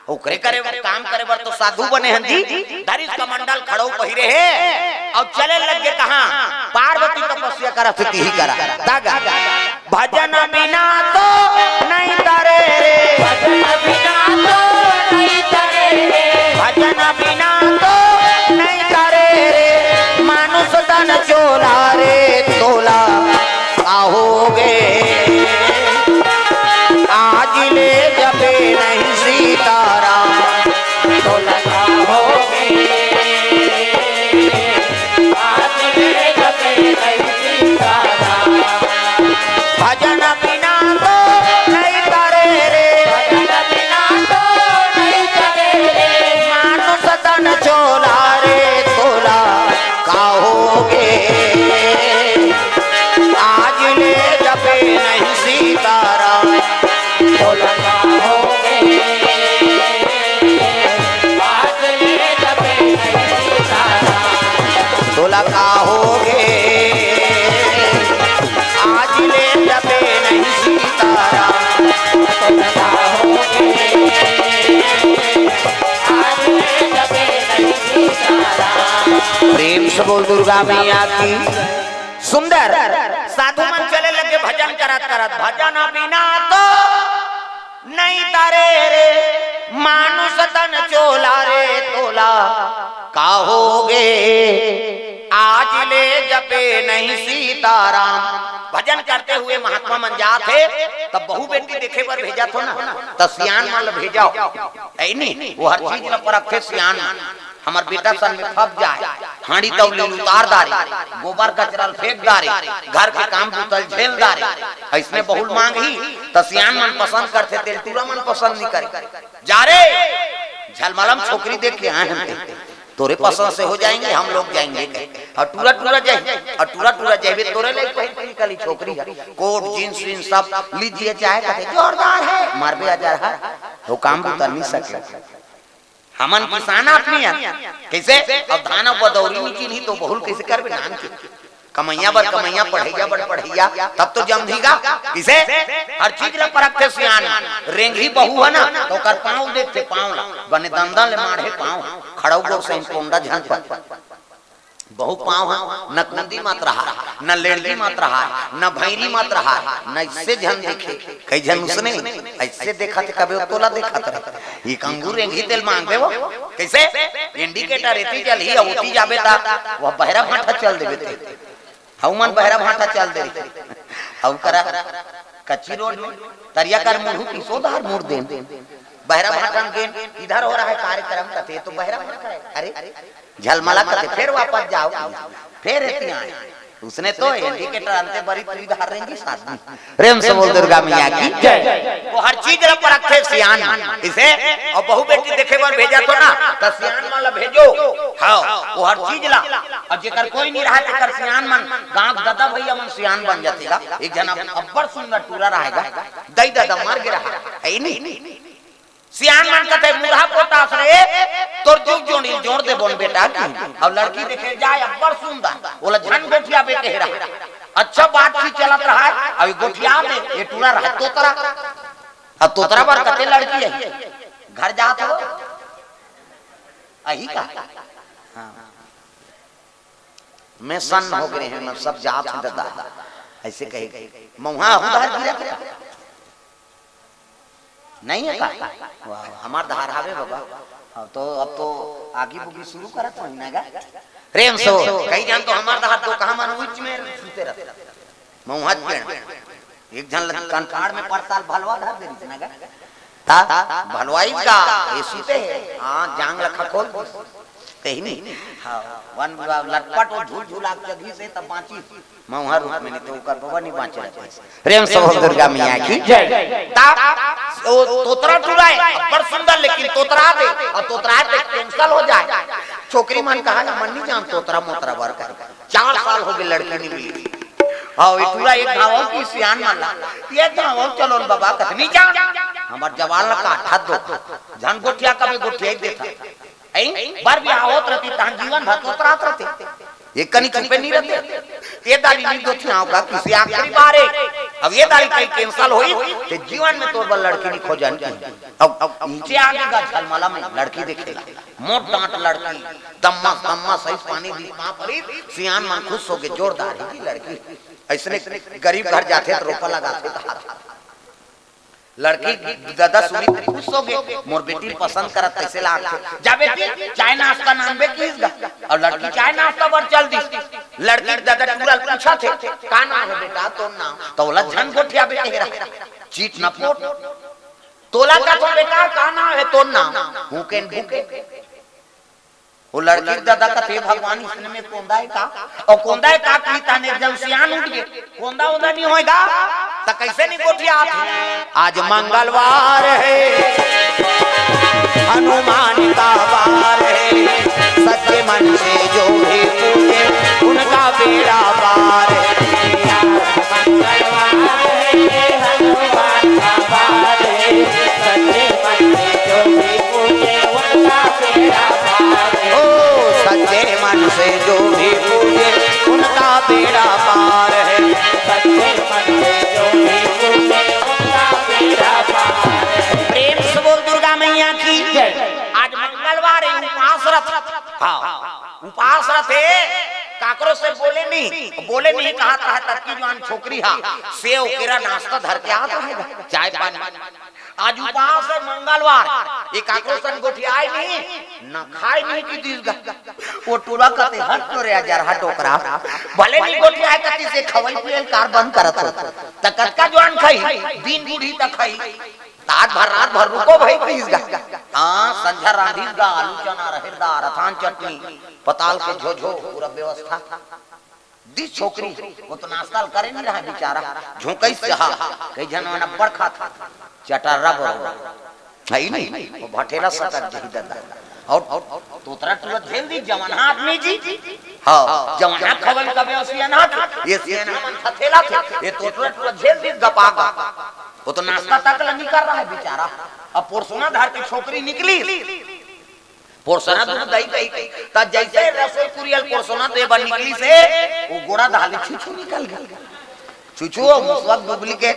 ओकरे करे बर, काम करे बर तो साधु बने हन जी। धरिस कमंडल खड़ो पहिरे हे अउ चले लगे कहाँ? पार्वती तपस्या करत हे तिही करा। तागा भजन बिना तो नहीं तरे रे। भजन बिना तो नहीं तरे रे। भजन बिना तो नहीं तरे रे। मानुष तन चोला रे तोला। का होगे? आज ले जपे नहीं सीताराम। तोला का होगे? आज ले जपे नहीं सीताराम। भजन बिना तो नहीं तरे रे। भजन बिना तो नहीं तरे रे। मानुष तन चोला रे तोला। का होगे? आज ले जपे नहीं सीताराम। तोला का होगे? आज ले जपे नहीं सीताराम। तोला का होगे? आज ले जपे नहीं सीताराम। तोला का होगे? आज ले जपे नहीं सीताराम। प्रेम से बोल दुर्गा मैया की। सुंदर। साधु मन चले लगे भजन करत करत, भजन बिना तो नहीं तरे रे, मानुष तन चोला रे तोला। का होगे? आज ले जपे नहीं सीताराम। भजन करते हुए महात्मा मन जात हे, तब बहू बेटी देखे बर भेजत हो ना, त सियान मन ल भेजो। अइनी, वो हर चीज ल परखथे सियान मन। हमर बेटा सन में फंस जाए, हांडी तौली ल उतार डारे, गोबर कचरा ल फेंक डारे, घर के काम बूता ल झेल डारे, अइसने बहू ल मांगही, त सियान मन पसंद करथे, तेल टूरा मन पसंद नहीं करे। जा रे, झलमलम छोकरी देख के आए हन ते, तोरे पसंद से हो जाएंगे, हम लोग जाएंगे कहे। अउ टूरा टूरा जाही, अउ टूरा टूरा जाबे तोरे लाइक पहिर के निकली छोकरी ह, कोट, जींस, वींस सब लीजिए चाहे कथे, जोरदार है, मरबे अजरहा, हो काम बूता नहीं सके। हमन किसान आदमी हन, कइसे? अब धान अउ बदौरी नहीं चिन्ही तो बहू ल कइसे करबे नान के? कमइया बर कमइया, पढ़इया बर पढ़इया, तब तो जमही गा। कइसे? हर चीज ल परखथे सियान। रेंगही बहू ह ना, त ओकर पाँव देखथे, पाँव ल। बने दंदन ले माढ़े पाँव, खड़ऊ गोड़ सहित कोंडा झन पर। बहू पाँव ह, न कुंदी मत रहा, न लेड़गी मत रहा, न भैरी मत रहा, न इससे झन देखे। कई झन उसने ऐसे देखत हे, कबे तोला देखत रहे। ये कंगू रेंगही तेल मांग देवो। कइसे? Indicator एती जलही, अउ ओती जाबे त वो बहरा भांठा चल देबे ते। हऊ मन बहरा भांठा चल दे रही। हऊ करा कच्ची रोड में तरिया कर मुड़हू किसो धार मुड़ देन। बहरा भांठा में गेन, इधर हो रहा है कार्यक्रम कथे, तो बहरा भांठा है। अरे, झलमला कथे, फिर वापस जाओ, फिर एती आए। उसने तो indicator अंते बरी तू इधर रेंगी साथ में। प्रेम से बोल दुर्गा मैया की जय। वो हर चीज ला परखथे सियान। इसे, अउ बहू बेटी देखे बर भेजत हो ना, त सियान मन ला भेजो। हाँ, वो हर चीज ला। अउ जेकर कोई नहीं रहा, तेकर सियान मन, गांव के ददा भैया मन सियान बन जाथे गा। एक झन अब-, अब्बड़ सुंदर टूरा रहे गा, दई ददा मर गे रहा, है नहीं? सियान मन कथे, "मुरहा पोटास रे, तोर जुग जोड़ी जोड़ दे बोन बेटा की।" अउ लड़की देखे जाए, अब्बड़ सुंदर, ओला झन गोठियाबे कहे रहा। अच्छा बातचीत चलत रहा, अउ गोठिया दे, ये टूरा रहा तोतरा। अब तोतरा बर कथे लड़की है, घर जात हो, अही का? हाँ। मैं सन्न हो गए हैं, मैं सब जात हूँ दादा। ऐसे कहे, मऊहा उधार गिरा था। नहीं है का? वाह, हमार धार हावे बाबा। अब तो, अब तो आगी बुगी शुरू करत हो ना गा। प्रेम से, कई जान तो हमार धार तो कहाँ मन उच में सुते रहते। मऊहा पेड़। एक झन ल-, कंठाड़ में परसाल भलवा धर दे रहिस ना गा। ता, भलवाई का, ये सुते है। हाँ, जांग ल खखोल दिस। यही नहीं। हाँ, वन विवाह लटपट, वो झूल झूला के जगह से तब बाँची मौहा रूप में, नहीं तो ओकर बबा नहीं बाँचे रहते। प्रेम से बोल दुर्गा मैया की जय। ता वो तोतरा टुरा है, बड़ सुंदर, लेकिन तोतरा दे, और तोतरा दे कैंसिल हो जाए। छोकरी मन कहा ना, मन नहीं जान तोतरा मोतरा बर कर। चार साल हो गए लड़की नहीं मिली। हाँ, ये टुरा एक धावा की सियान मन ला, ये धावा चलो न बाबा, कतनी जान हमार जवान ला काठा दो, झन गोठिया कभी गोठिया ही देता। ऐ, बर बिहाव होत रहती, तहन जीवन भर तोतरात रहते। ये कनी चुपे नहीं रहते। ये दारी नहीं दोती ना होगा, किसी आखिरी बार है। अब ये दारी कहीं कैंसिल होई, तो जीवन में तोर बर लड़की नहीं खोजन की। अब, अब नीचे आगे गा झलमला में लड़की देखेला। मोट डांट लड़की, दम्मा, दम्मा सही पानी दी माँ परी, सियान मन खुश हो के जोरदार ही की लड़की। ऐसने गरीब घर जाते तो रोपा लगाते तो हाथ। लड़की ददा सुनी खुश हो गए, मोर बेटी पसंद करत कैसे लागथे। जा बेटी, चाय नाश्ता नानबे किस गा? और लड़की चाय नाश्ता बर चल दिस। लड़की ददा टूरा पूछा थे, "का नाम है बेटा तोर नाम?" तो बोला, "झन गोठिया बेटे हेरा, चीट न पोट।" तोला का तो बेटा, "का नाम है तोर नाम?" भूकेन भूके। वो लड़की के ददा कथे, "भगवान, इसने में कोंदा है का?" और कोंदा है का की ताने एकदम सियान उठ गए। कोंदा उंदा नहीं होएगा, तो कैसे नहीं गोठिया आप? आज मंगलवार है, हनुमान का वार है, सच्चे मन से जो भी पूजे, उनका बेड़ा पार है। आज मंगलवार है, हनुमान का वार है, सच्चे मन से जो भी पूजे, उनका बेड़ा पार है। ओ, सच्चे मन से जो भी पूजे, उनका बेड़ा पार है। सच्चे मन से जो भी पूजे, उनका बेड़ा पार है। प्रेम से बोल दुर्गा मैया की जय। आज मंगलवार है, उपास रथ। हाँ, उपास रथ है, काकरो से बोले नहीं, बोले नहीं कहा था, तब की जवान छोकरी हा, सेव केरा नाश्ता धर के आ जाएगा, चाय पानी। आज उपास है मंगलवार, एक काकरो सन गोठियाए नहीं, न खाए नहीं की दिस गा। वो टूरा कथे, "हट तो रे, जरहा टोकरा, भले नहीं गोठियाए कती से खवई पियल कार बंद करत हो। त कतका जवान खाई, दिन बूढ़ी तक खाई, रात भर, रात भर रुको भाई, दिस गा।" हाँ, संझा रांधिस गा, आलू चना, रहेर दार, अथान चटनी, पताल के झोझो, पूरा व्यवस्था। दिस छोकरी, वो तो नाश्ता करे नहीं रहा बेचारा, झोंकई से हा, कई झन मन अब्बड़ खात, चटर्रा बरोबर, है ही नहीं, वो भटेरा सटक जही ददा। और, और तोतरा टूरा झेल दी, जवान आदमी जी, हाँ, जवान खवन कबे उसी अनाथ, ये सियाना मन थथेला थे, ये तोतरा टूरा झेल दी गपा गा। वो तो नाश्ता तक नहीं कर रहा है बेचारा। अब पोरसोना धार की छोकरी निकली, पोरसना दूध दई दई, त जैसे रसोई कुरियल पोरसना दे बर निकली से, वो गोड़ा धाली छुछू निकल गई। छुछू और मुसवा डुबली के,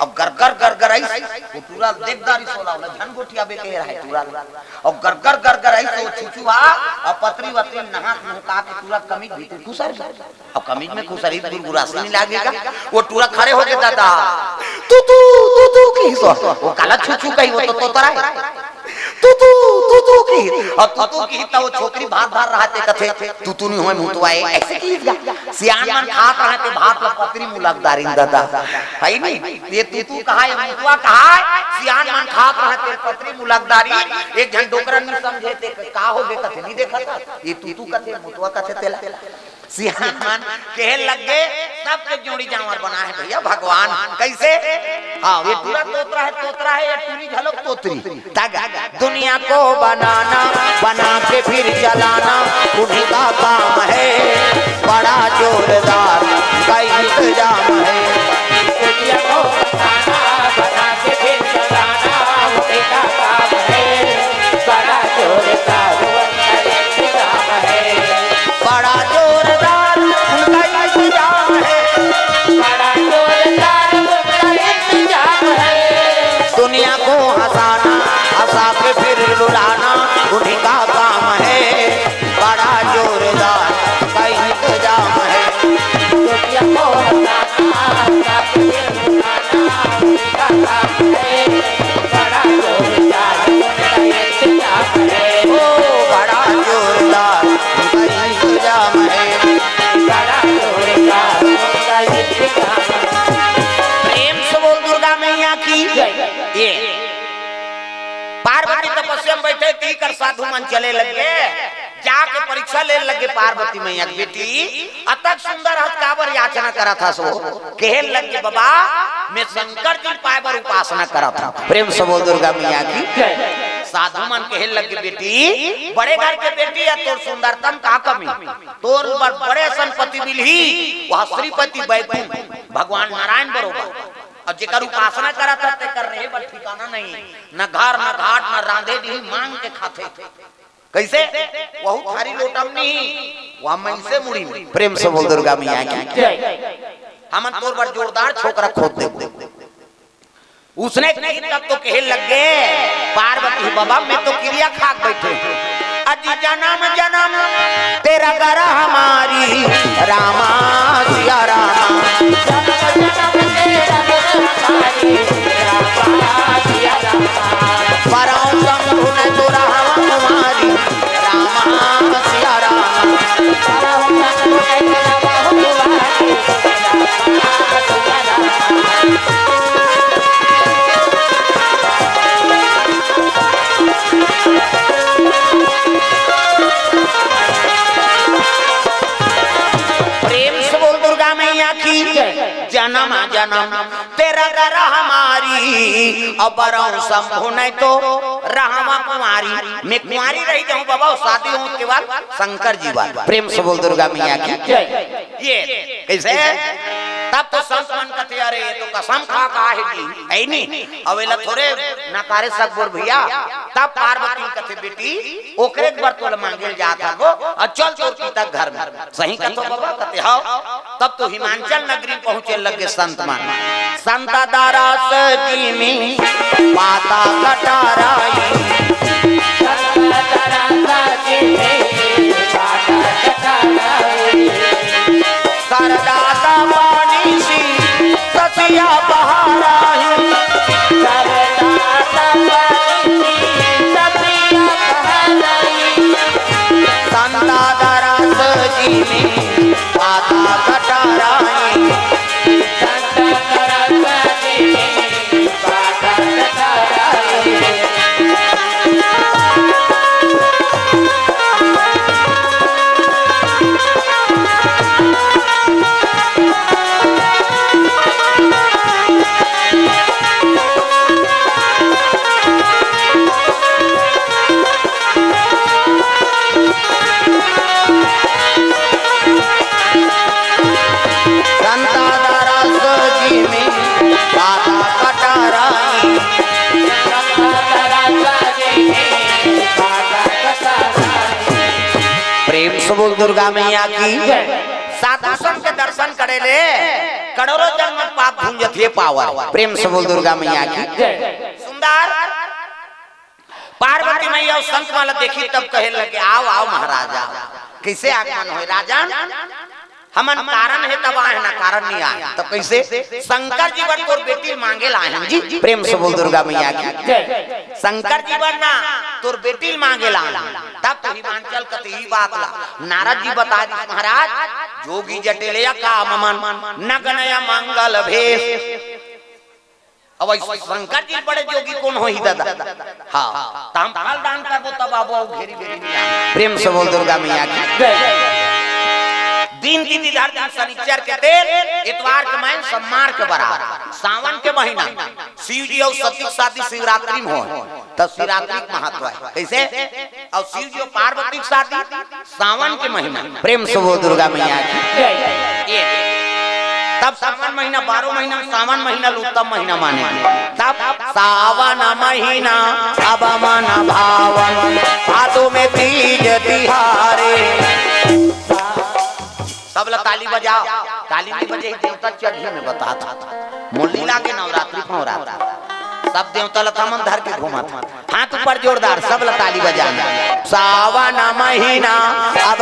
अब गरगर गरगर आई, वो टूरा देखदारी सोला वाला झन गोठिया बे कह रहा है टूरा। और गरगर गरगर आई, तो छुछू हा, और पतरी वतरी नहा नुका के टूरा कमीज भीतर घुसर गया। अब कमीज में खुसरी गुरगुरासी नहीं लागेगा। वो टूरा खड़े हो गए, "दादा, तू, तू, तू, तू" की सो, वो काला छुछू कही, वो तो तोतरा है। "तू, तू, तू, तू" की, और "तू, तू" की, तो वो छोकरी भात भार रहा थे, कथे, "तू, तू नहीं होए, मुतवा है", ऐसे की गा। सियान मन खात रहा थे भात ला पतरी मुलकदारी दादा, है नहीं? ये "तू, तू" कहा, ये "मुतवा" कहा, सियान मन खात रहा थे पतरी मुलकदारी, एक झन डोकरा नहीं समझे थे, का हो गए कथे, नहीं देखा था, ये "तू, तू" कथे, "मुतवा" कथे तेला। सियान मन कहे लग गए, "सबके जोड़ी जांवर बना है भैया भगवान।" कैसे? हाँ, ये टूरा तोतरा है, तोतरा है, ये टूरी झलक तोतरी। तग दुनिया को बनाना, बना के फिर चलाना, उन्हीं का काम है, बड़ा जोरदार का इंतजाम है। दुनिया को बनाना, बना के फिर चलाना, उन्हीं का काम है, बड़ा जोरदार उनका इंतजाम है। बड़ा जोरदार उनका इंतजाम है। बड़ा जोरदार उनका इंतजाम है। दुनिया को हंसाना, हंसा के फिर रुलाना उन्हीं का काम है। बड़ा जोरदार उनका इंतजाम है। दुनिया को हंसाना, हंसा के फिर रुलाना उनका काम है। बड़ा जोरदार उनका इंतजाम है। ओ, बड़ा जोरदार उनका इंतजाम है। बड़ा जोरदार उनका इंतजाम है। प्रेम से बोल दुर्गा मैया की जय। ये पार्वती तपस्या में बैठे, ती कर साधु मन चले लगे। आके परीक्षा ले लगे पार्वती मैया के, "बेटी, अतक सुंदर हस, काबर याचना करत हस?" वो कहे लगे, "बाबा, मैं शंकर जी पाए बर उपासना करत हूँ।" प्रेम से बोल दुर्गा मैया की। साधु मन कहे लगे, "बेटी, बड़े घर के बेटी है, तोर सुंदरतम का कमी? तोर बर बड़े असन पति मिलही, वह श्रीपति बैकुंठ भगवान नारायण बरोबर। अब जेकर उपासना करत है, तेकर रहे बर ठिकाना नहीं, न घर, न घाट, न रांधे, नहीं मांग के खाथे।" कैसे? वहू थारी लोटा म नहीं, वह मनसे मुड़ी में। प्रेम से बोल दुर्गा मैया की। हमन तोर बर जोरदार छोकरा खोज देबो। उसने कही तब तो कहे लगे पार्वती, "बाबा, मैं तो किरिया खाक बैठे हूँ। अजी जन्म जन्म तेरा गरह हमारी, रामा सिया रामा।" परम शंभु न दुरावा कुमारी, रामा सिया रामा। प्रेम से बोल दुर्गा मैया की। जन्म जन्म तेरा गरह हमारी, अब रहूं शंभु नहीं तो रहवा कुंवारी। मैं कुंवारी रही जाऊं बाबा, शादी होत के बाद शंकर जी बात। प्रेम से बोल दुर्गा मैया की। ये कैसे? तब तो संत मन कथे, "अरे, ये तो कसम खा का है जी, है नहीं?" अब एला थोरे नकारे सकबो रे भैया। तब पार्वती कथे, "बेटी, ओकरे एक बार तोला मांगे ल जात हन वो, अउ चल तोर पिता घर में।" सही कथो बाबा, कथे, "हव।" तब तो हिमाचल नगरी पहुंचे लगे संत मन। संत दरस जिमि पाता कटाराई। सरदा ता पानी सी ससिया बहाराई। संता दरस जिमि पाता कटाराई। संता दरस जिमि पाता कटाराई। प्रेम से बोल दुर्गा मैया की। साधु संत के दर्शन करे ले करोड़ों जन्म पाप धुंजथे पावर। प्रेम से बोल दुर्गा मैया की। सुंदर पार्वती मैया अउ संत मन ला देखिस तब कहे लगे, "आव, आव महाराज, आव।" कैसे आगमन होय राजन? हमन कारण हे तब आए हन, कारण नहीं आए। तब कैसे? "शंकर जी बर तोर बेटी ल मांगे ल आए हन जी।" प्रेम से बोल दुर्गा मैया की। शंकर जी बर ना, तोर बेटी ल मांगे ल आए हन। तब तो हिमाचल कथे ही बात ला नारद जी बता दिस, "महाराज, जोगी जटिलया काम मन, नगनया मंगल भेष।" अब अइसे शंकर जी बड़े जोगी कोन होही दादा? हाँ, त हम फल दान करबो तब आबो अउ घेरी बेरी नहीं आए। प्रेम से बोल दुर्गा मैया की। दिन दिन इधर दिन शनिचर के तेल, इतवार के मैन, सोमवार के बरात। सावन के महीना शिव जी अउ सती के शादी शिवरात्रि में होय, त शिवरात्रि के महत्व हे। कैसे? अउ शिव जी अउ पार्वती के शादी सावन के महीना। प्रेम से बोल दुर्गा मैया की। ये। तब सावन महीना, बारह महीना में सावन महीना ल उत्तम महीना माने। तब सावन महीना अब मन भावन, भादो में तीज तिहारे। सब ला ताली बजाव, ताली नहीं बजे, देवता चढ़ी में बता था। मोली लागे नवरात्रि फौरात्रि। सब देवता ला थमन धर के घूमत। हाथ ऊपर जोरदार, सब ला ताली बजाना। सावन महीना अब